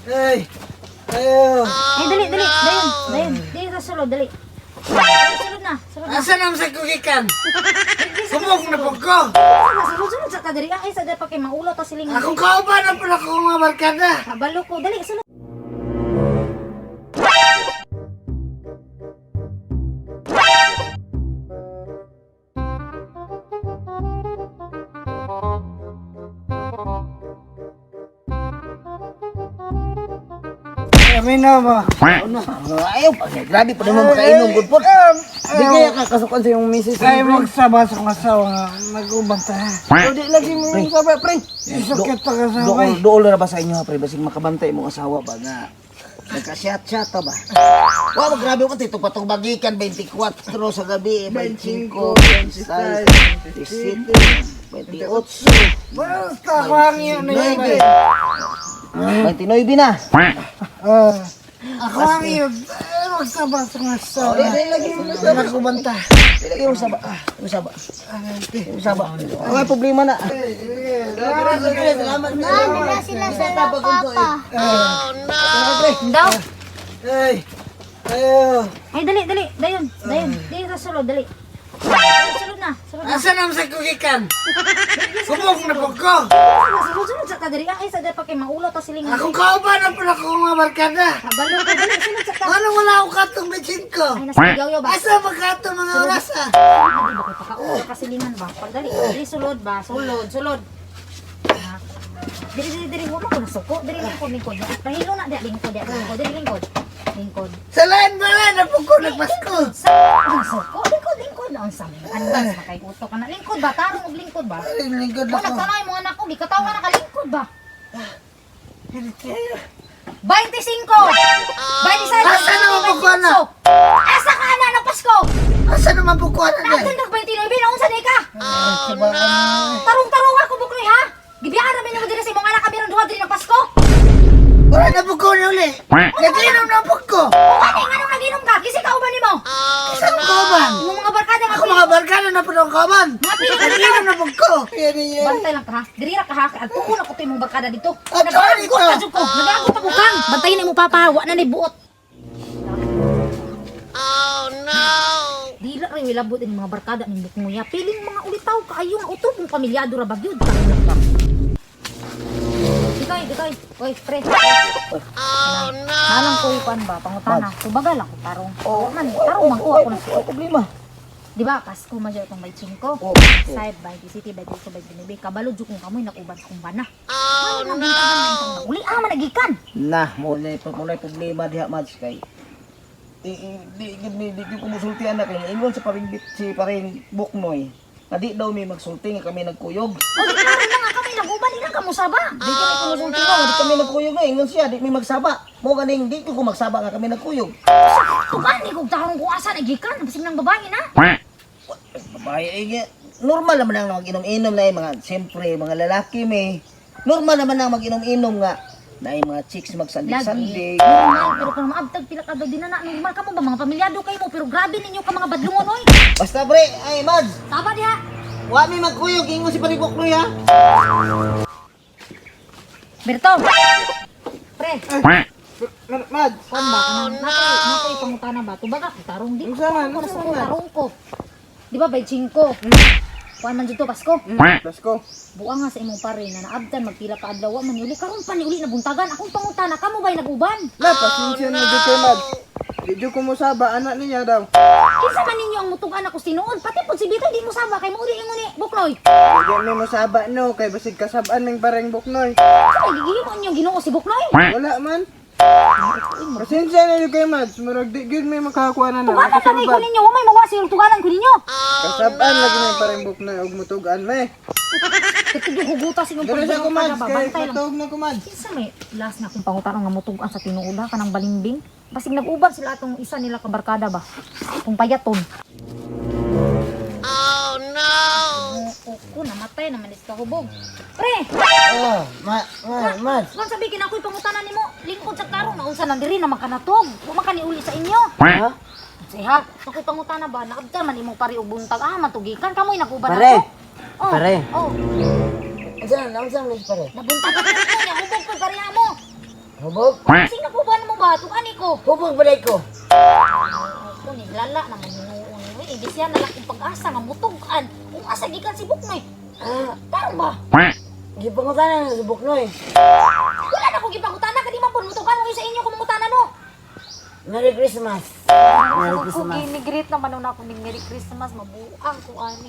Ay! Ayo! Ay, dali, dali. Dayon, dayon. Dali sa sulod, dali. Sulod na, sulod na. Asa naman sa kugikan? Kumog na po ko! Sulod, sulod sa kadiri. Ay, sa dapat kay maulo ta silingan. Akong kauban na pala ko nga barkada! Kabalo ko, dali, sulod. Kami na ba? Ano? Ayaw pa. Grabe pa naman makainom gud po. Di kaya kakasukan sa iyong misis. Ay, magsaba sa kong asawa nga. Mag-ubang ta. O, di lagi mo yung sabay, pre. Isukit pa ka sa Dool, dool na ba sa inyo ha, pre? Basig makabantay mong asawa ba nga? Nagka-shot-shot ba? Wow, grabe ko tito patong bagikan 24 sa gabi, 25, 26, 27, 28, Basta ako ang iyo na yun. 29 na. Ah, ako ang iyo. Ay, magsaba sa kong asawa. Di lagi mo yung sabay. Mag-ubang ta. Di lagi mo saba. Ah, yung saba. Yung saba. Ay, problema na. Salamat, Salamat. Nandun na sila sa papa. Daw. Ay! Ayo! Ay, dali, dali. Dayon, dayon. Dali sa sulod, dali. Sulod na, sulod na. Asa naman sa kugikan? Kumog na po ko! Sulod, sulod sa kadiri. Ay, sa dapat kay maulo ta silingan. Akong kauban na pala ko nga barkada! Kabalo ko, dali, sulod sa Ano wala akong katong bitsin ko? Ay, nasa yaw ba? Asa ba katong mga oras ah? Dali ba kay pakaulo ka silingan ba? Pagdali, dali sulod ba? Sulod, sulod. Ah. Dili dili dili mo ko nasuko. Dili lingkod lingkod. Pahilo na di lingkod di lingkod dili lingkod. Lingkod. Sa lain ba na po ko nagpasko? Sa nasuko lingkod lingkod ang sa andas na kay utok ka na lingkod ba? Tarong og lingkod ba? Ay, lingkod Mo ako. nagtanay mo anak ko gikatawa na ka lingkod ba? 25! 26! Asa naman po ko na? Asa ka na ng Pasko? Asa naman po ko na Naagdan kag 29 naunsa di ka? Tarong-tarong ako buknoy ha? Gibiyaan ra mo diri sa imong anak kabiran duha diri ng Pasko. Wala na po ko na uli. Nag-inom na po ko. O gani nganong naginom ka? Kisi ka uban nimo? Asa ang kauban? Imong mga barkada nga Ako mga barkada na po ng kauban. Mga pili ka Nag-inom na po ko. Yan yan. Bantay lang ka ha. Diri ra ka ha. Kay Agtuon ako to imong barkada dito. Ah, sorry Nag-aagot ka. ka jud ko. Nag-aagot ako kang. Bantayin imong papa, wa na ni buot. Oh no. Dila ra wilabot ini mga barkada ning buknguya. Piling mga ulitaw kaayo nga utob mong pamilyado ra bagyod ka lang ba. Dikoy, dikoy. Oy, pre. Oh no. Nalang ko ipan ba pangutana. Tubagal ako tarong. Oh, man, tarong man ko ako na. Ay, problema. Di ba, Pasko man siya itong may 5. Oh. Side by the city by the by the Kabalo jud kung kamoy nakuban sa kong bana. Oh, no. Uli ah man nagikan. Na, muna muna problema diha Mads kay di di di di di ko musulti anak kay ingon sa paring bit si paring Buknoy. Na di daw mi magsulti nga kami nagkuyog. O di klaro na nga kami naguban ilang kamo saba. Di kami kumusulti no, di kami nagkuyog no, ingon siya di mi magsaba. Mo ganing di ko magsaba nga kami nagkuyog. Tugan ni kog tarong kung asa nagikan bisig nang babae na. Babae eh, nga, normal naman ang mag-inom-inom na eh, mga siyempre mga lalaki may normal naman ang mag-inom-inom nga na yung mga chicks magsandik-sandik. Normal pero kung maabtag pila ka daw di na na normal kamo ba mga pamilyado kayo mo pero grabe ninyo ka mga badlungon oy. Basta pre, ay Mads, Saba diha. wa mi magkuyog ingon si paring Buknoy ha. Berto. Pre, Mad! kuan ba kanang natay natay pangutana ba tubaga ko tarong di. Unsa man? Ko Unsa nasuko man? tarong ko. Di ba by 5? Kuan man jud to Pasko. Pasko. Buang nga sa imong pare na naabtan magpila ka adlaw wa man uli karon pa ni uli nabuntagan akong pangutana kamo bay nag-uban. La, pasensya na jud kay Mads. Di jud ko mosaba anak niya daw. Kinsa man ninyo ang mutugan ako tinuod pati pud si Bitoy di mo saba kay mo uli ingon ni Buknoy. Di jud mi mosaba no kay basig kasab-an ning pareng Buknoy. Sa may gigihimo ninyo Ginoo si Buknoy. Wala man. Pasensya na jud kay Mads, murag di gyud mi makakuha na na. Tuganan lang ko ninyo wa may mawa sa tuganan ko ninyo. Kasab-an lagi ning pareng Buknoy og mutugan me. Katudyo huguta sa imong Dili sa ko pagbuo Mads ba kay bantay lang. patog na ko Mads. Kinsa may last na akong pangutana nga mutugan sa tinuod ha kanang balimbing. Basig nag-uban sila atong isa nila ka barkada ba. Kung payaton. Oh no. Ko namatay naman is kahubog. Pre, Oh, ma, ma, Mads. Kung sabi kina ako'y pangutana nimo, lingkod sa tarong naunsa na diri naman kanatog. Wa man kani uli sa inyo. Ha? Say ha, ako'y pangutana ba naabtan man imong pare og buntag ah matugikan kamoy naguban Pare. ako. Oh, Pare. Oh, Unsa na, unsa na pare? nabuntag ka ko niya hubog pud pareha mo. Hubog? Sing nakuban mo ba? Tung ani ko. Hubog balay ko. Ako ni lala naman hinuon. Uy, ibig siya na lang kong pag-asa nga mutugan. Kung asa gikan si Buknoy. Ah, Tarong ba? gipangutana na sa Buknoy. Wala na kong gipangutana kadi man pud mutugan mo sa inyo kung mangutana no. Merry Christmas. Merry Ako Christmas. ginigreet naman una ako ning Merry Christmas, mabuang ko ani.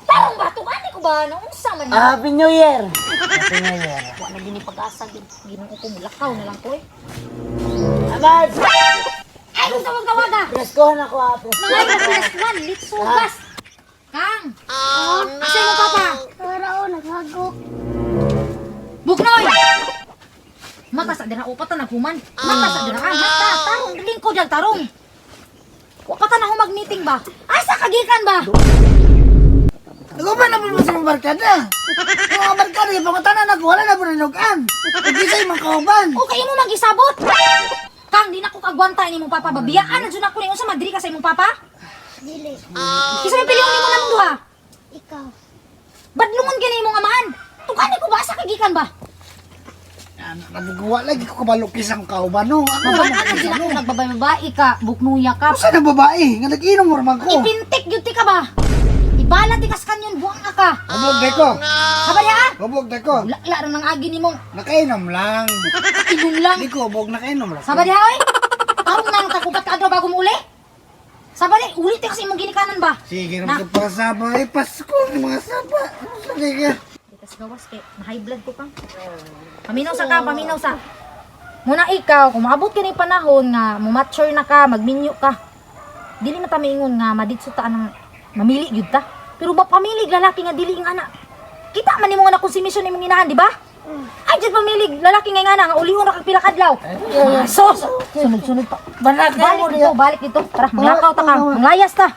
Tarong ba tung ani ko ba no unsa man ni? Ah, Happy New Year. Happy New Year. Wa na gini pag-asa gid. Ginoo ko mulakaw na lang ko eh. Amad! Ay, kung tawag tawaga. Preskohan ako ah. Mga plus one, litsugas. Kang! Oh, asa mo papa? Para o, naghagok. Bugnoy! Mata sa dira upat na naghuman. Mata sa dira ah, mata tarong lingkod lang tarong. Wa pa ta na humag meeting ba? Asa kagikan ba? Naguban na po mo sa mga barkada. Yung mga barkada, yung pangutana na wala na po nanugan. Hindi sa'yo mga kauban. O kay imo magisabot. Kang di na ko kagwanta ni mong papa babiyaan na jud ako ni unsa madiri ka sa imong papa? Dili. Kinsa may piliyon nimo namong duha? Ikaw. Badlungon gyud imong amahan. Tugani ko ba asa kagikan ba? Nagawa lagi ko kabalo kisang kauban, no? Ako Mabaan wala na mo jud ako nagbabae ka, buknuya ka. Usa na babae, nga nag-inom mo raman ko. Ipintik gyud ti ka ba? Ibala ti kas kanyon buang ka. Hubog day ko. Haba niya ah. Hubog day ko. Wala ra nang agi nimong Nakainom lang. inom lang. Di ko hubog, nakainom lang. Saba diha oy. Tarong na lang tagubat ka adlaw bago mo uli. Saba di, uli ti kasi imong ginikanan ba? Sige Na. naman ka pa saba. Eh, Pasko ng mga saba. Sige ka. Itas gawas kay na high blood ko kang. Paminaw sa ka, paminaw sa. Muna ikaw, kung maabot ka ni panahon nga mo-mature na ka, magminyo ka. Dili na ta maingon nga maditso ta anang mamili gyud ta. Pero ba pamilig lalaki nga dili nga anak. Kita man nimo nga nakonsumisyon imong inahan, di ba? Ay, jud pamilig lalaki nga ingana nga ulihon ra kag pila ka adlaw. Sos, sunod-sunod pa. Balak Balik dito, balik dito. Tara, manglakaw ta kang. Manglayas ta.